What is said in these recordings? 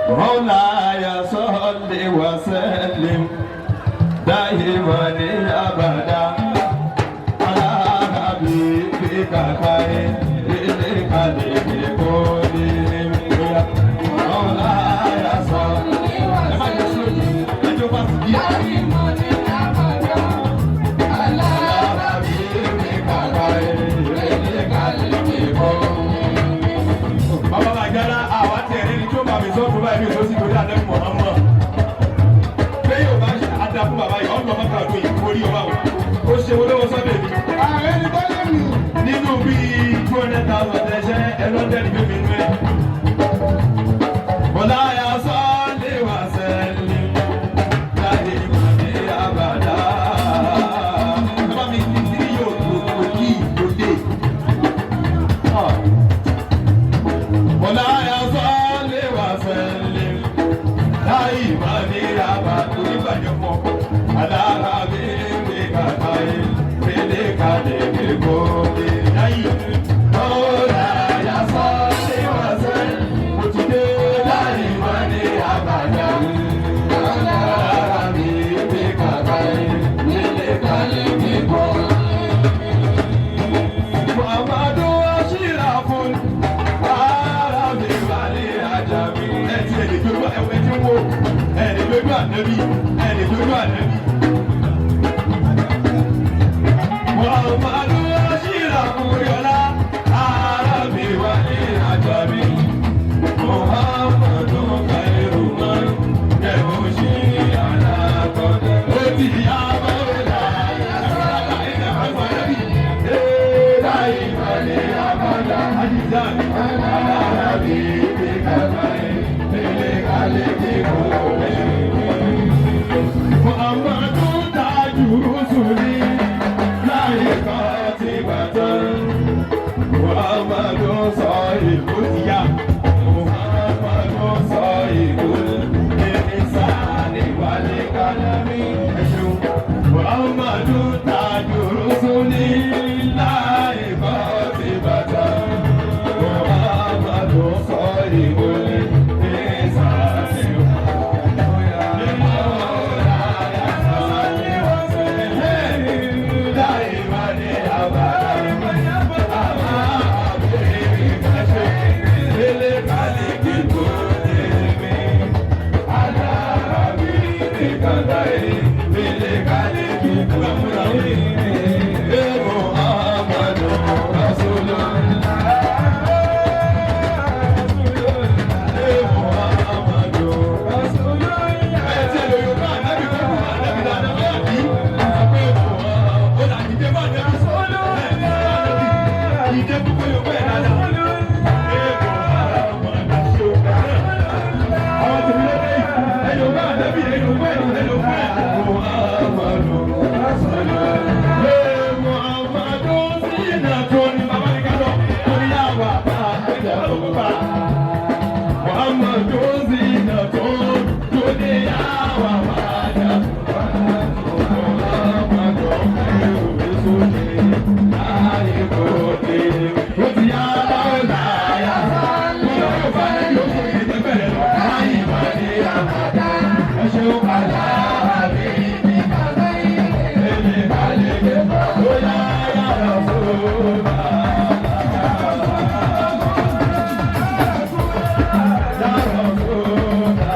مولاي صل وسلم دائما ابدا على حبيبك خير الخلق كلهم. مولاي صل. دائما أبدا على حبيبك خير الخلق كلهم. Bàbá Bàjálá, àwa tí ẹ̀rí ni tí ó bá mi sọ́ọ̀tún báyìí mi ò tó sí torí àdé Muhammad. Bẹ́ẹ̀ yóò bá ṣe àdá fún bàbá yìí, ọ̀nà mọ́ta ọdún yìí, orí ọba wọn. Ó ṣe olówó sọ́dọ̀ mi. Ààrẹ ni bọ́lá mi. Nínú bíi 200,000 ẹ̀ṣẹ́ ẹlọ́dẹ̀ ní bíbí inú ẹ̀. Bọ́lá ya sọ́ọ́lì wá sẹ́lẹ̀ láyé ìmọ̀lẹ́ àbàdà. Bàbá mi kì í sí yóò kò kí kò dé. Bọ́lá ya sọ́ọ́lì wá sẹ́lẹ̀ láyé ìmọ̀lẹ́ àbàdà. Onígbàjọ fún ọ. Alára mi mi kàkà yìí, mi ní kàdé mi kò dé. Láyé Bọ́lá ya sọ́ọ́lì wá sẹ́lẹ̀ mo ti dé. láyé ìmọ̀lẹ́ àbàdà. Alára mi mi kàkà yìí, mi ní kàdé mi kò dé. Muhammadu Ashirafun, Arabi Wali Ajami. Ẹ ti ẹ̀ lè gbé ẹ ti ń wo ẹ lè gbé ànẹ́bí ẹ lè gbé ànẹ́bí. Muhammadu Ashirafun, Oríọlá Arabi Wali Ajami. Muhammadu Khairu man yamshi ala qadam. Ó ti yá bọ́ọ̀lá. Láì abada. Ajizan. Arabi bi kakai, lele kaliki kule. Muhammadu taju rusuli, láyé kan ti bàtàn. Muhammadu sọ ìlú Ó ti yá. Muhammadu sọ ìlú ìsáni wálé kálámì. Ẹ ṣeun. Muhammadu taju rusuli, láyé kan ti bàtàn. Muhammadu sọ ìlú ìsáni wálé Ẹ ti ẹ̀ lè yorùbá ànábì tó kù ànábì dáadáa báyà bí. Ó là dìde bá ànábì. Ìdè púpọ̀ yorùbá ẹ̀ dáadáa. Àwọn tèmi ló dé yìí. Ẹ yorùbá ànábì ẹ yorùbá ẹ̀ ẹ yorùbá ẹ̀. Bàbá ní ká lọ. Torí yà wà bá ẹ̀jẹ̀ tó bá. Muhammadu zinatun dunya wa ba'da. Muhammadu khairu rusuli láyé kò dé. Ó ti yá lọ́la yá. Yorùbá ànábì ó sọ ìdè bẹ̀rẹ̀ lọ. Láyé má ní àbàdà. Ẹ ṣeun aláàbí. Èmi kàlẹ́ gbé. Ó yá yára fún wa. Yára fún wa.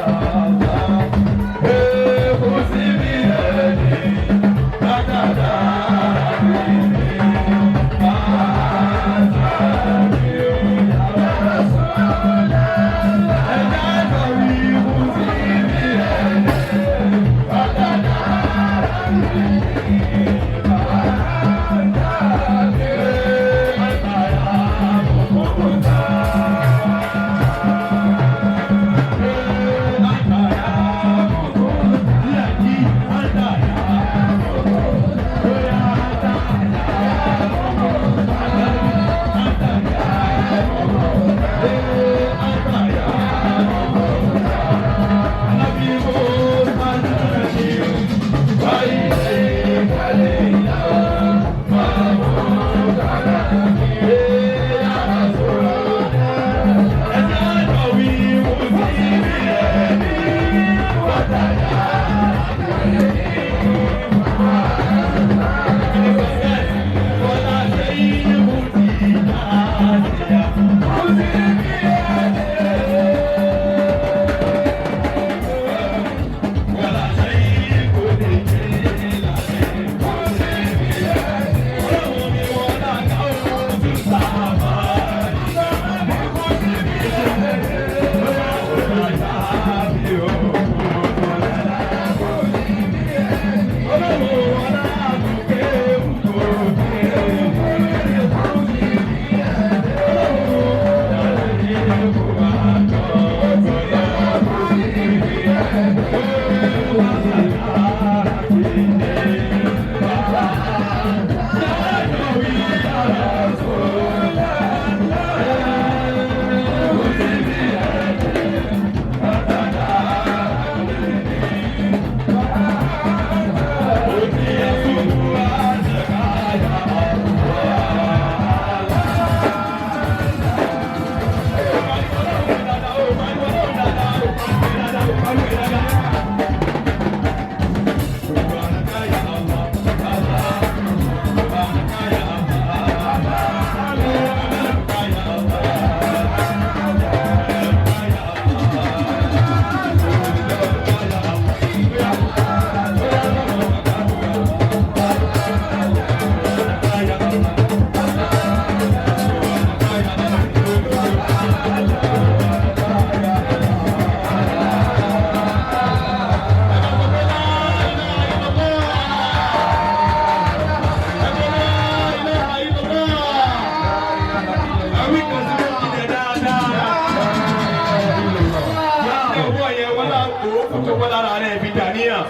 kù tó wọ́n lára rẹ̀ fi dàníyàn.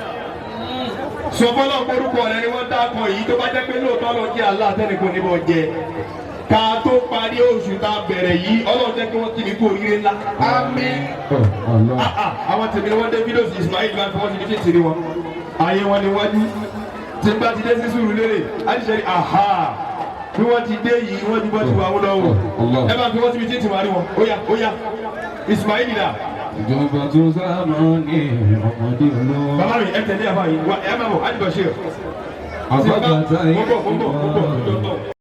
Sọ fọlọ́ orúkọ rẹ ni wọ́n dákọ̀ yìí tó bá jẹ́ pé lóòótọ́ lọ jẹ́ Allah tẹ́nìkan níbọ̀ jẹ. Ká tó parí oṣù tá a bẹ̀rẹ̀ yìí, Ọlọ́run jẹ́ kí wọ́n kí mi kú oríire ńlá. Àmín. Ah, ah, àwọn tèmi ni wọ́n dé fídíòsì Ismail bá fi wọ́n ti di títì wọn. Ayé wọn ni wájú. Tí n bá ti dé sí sùúrù lérè, á ti ṣe ní aha. Bí wọ́n ti dé yìí, wọ́n ti bọ́ ti wà wọ́n lọ́wọ́. Ẹ bá fi wọ́n síbi títì wá rí wọn. Ó yá, ó yá. Ismail dà. Ìjọba tó sábà ní ọmọdé olówó. Bàbá mi ẹ tẹ̀lé àbá yìí, ẹ má bọ̀, á ti bọ̀ ṣe. Àbájá táyé Mo bọ̀, mo bọ̀, mo bọ̀, mo bọ̀.